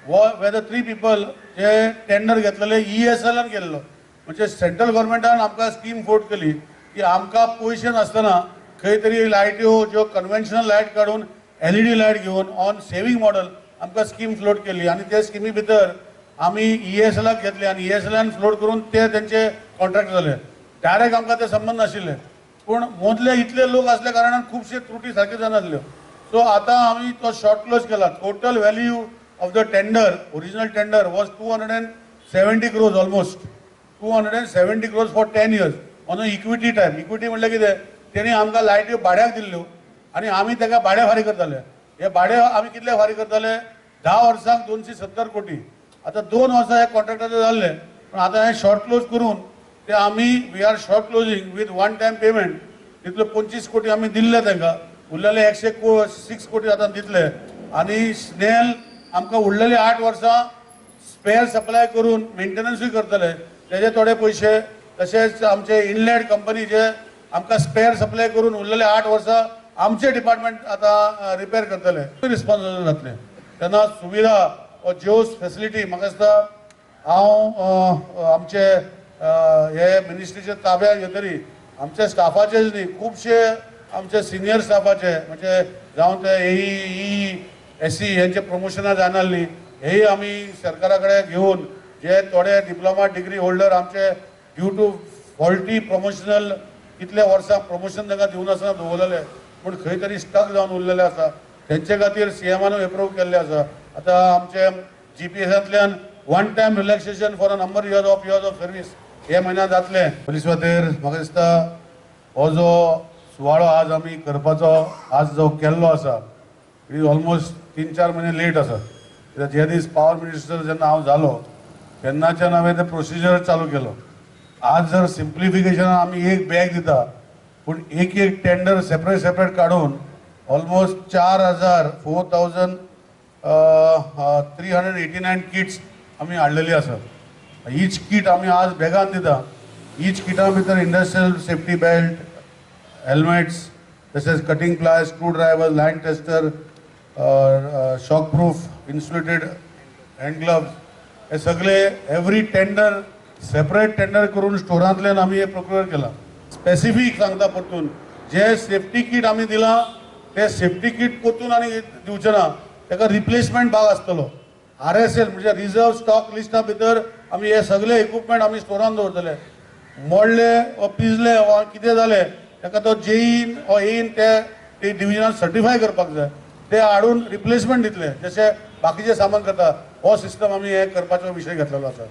Way the three people J tender घेतलेले ईएसएलान केल्लो. म्हणजे सेंट्रल गव्हर्मेंटान आमकां स्कीम फ्लोट केली की आमकां पयशे नासतना खंय तरी लायट्यो ज्यो कन्व्हेन्शनल लायट काडून एलईडी लायट घेवन ऑन सेवींग मॉडल आमकां स्कीम फ्लोट केली आनी त्या स्किमी भितर आमी ईएसएलाक घेतले आनी ईएसएलान फ्लोट करून ते तेंचे कॉन्ट्रॅक्ट जाले. डायरेक्ट आमकां ते संबंद नाशिल्ले, पूण मदले इतले लोक असल्या कारणान खुबशे त्रुटी सारक्यो जानासल्यो. सो आतां आमी तो शॉर्ट क्लोज केला. Total value of the tender, original tender, was 270 crores, almost 270 crores for 10 years on a equity type. Equity म्हणल्यार कितें? तेणी आमकां लायट्यो भाड्याक दिल्ल्यो आनी आमी ताका भाडें फारीक करताले. हे भाडें आमी कितले फारीक करताले? 10 वर्सांक 270 कोटी. आतां 2 वर्सां हे कॉन्ट्रॅक्टाचे जाल्ले, पूण आतां हें शॉर्ट क्लोज करून ते आमी, we are short closing with one time payment. तितले 25 कोटी आमी दिल्ले तांकां, उरलेले एकशे सिक्स कोटी आतां दितले आनी स्नेल आमकां उरलेले 8 वर्सां स्पेअर सप्लाय करून मेंटेनन्सूय करतले, तेजे थोडे पयशे. तशेंच आमचे इनलँड कंपनी जे आमकां स्पेअर सप्लाय करून उरलेले 8 वर्सां आमचे डिपार्टमेंट आतां रिपेर करतले, रिस्पॉन्सिबल जातले. तेन्ना सुविधा वा ज्यो फेसिलिटी, म्हाका दिसता हांव आमचे हे मिनिस्ट्रीच्या ताब्यात घेतरी आमच्या स्टाफाचेच न्ही, खुबशे आमचे सिनियर स्टाफाचे, म्हणजे जावं ते ए ई, एस ई हेंचे प्रमोशनां जायनासली, हेय आमी सरकारा कडेन घेवन जे थोडे डिप्लोमा डिग्री होल्डर आमचे ड्यू टू फॉल्टी प्रमोशनल कितले वर्सां प्रमोशन तांकां दिवन आसतना दवरलेले, पूण खंय तरी स्टक जावन उरलेले आसा, तेंचे खातीर सीएमान एप्रूव केल्ले आसा. आतां आमचे जीपीएसांतल्यान one time relaxation for a number years of service हे म्हयन्यात जातले. पुलीस वाटेर म्हाका दिसता हो जो सुवाळो आज आमी करपाचो, आज जो केल्लो आसा, it is almost 3-4 म्हयने लेट आसा. कित्याक जे दीस पावर मिनिस्टर जेन्ना हांव जालो तेन्नाच्यान हांवें तें प्रोसिजर चालू केलो. आज जर सिम्प्लिफिकेशन आमी एक बॅग दिता, पूण एक एक टेंडर सेपरेट सेपरेट काडून ऑलमोस्ट 4000, 4389 kits आमी हाडलेली आसा. ईच कीट आमी आज बॅगान दिता. ईच किटा भितर इंडस्ट्रियल सेफ्टी बेल्ट, हेल्मेट्स, तशेंच cutting pliers, screw driver, line tester, shock proof insulated hand gloves, हे सगळे एवरी टेंडर सेपरेट टेंडर करून स्टोरांतल्यान आमी हे प्रोक्युअर केला. स्पेसिफीक सांगता परतून, जे सेफ्टी कीट आमी दिलां ते सेफ्टी कीट परतून आनी दिवचे ना, ताका रिप्लेसमेंट भाग आसतलो. आरएसएल म्हणजे रिजर्व स्टॉक लिस्टा भितर आमी हे सगळे इक्विपमेंट आमी स्टोरान दवरतले. मोडले वा पिजले वा कितें जालें, ताका तो जेईन वा एईन ते डिविजनान सर्टिफाय करपाक जाय, ते हाडून रिप्लेसमेंट दितले, जशें बाकीचें सामान करता. हो सिस्टम आमी हे करपाचो विशय घेतलेलो आसा.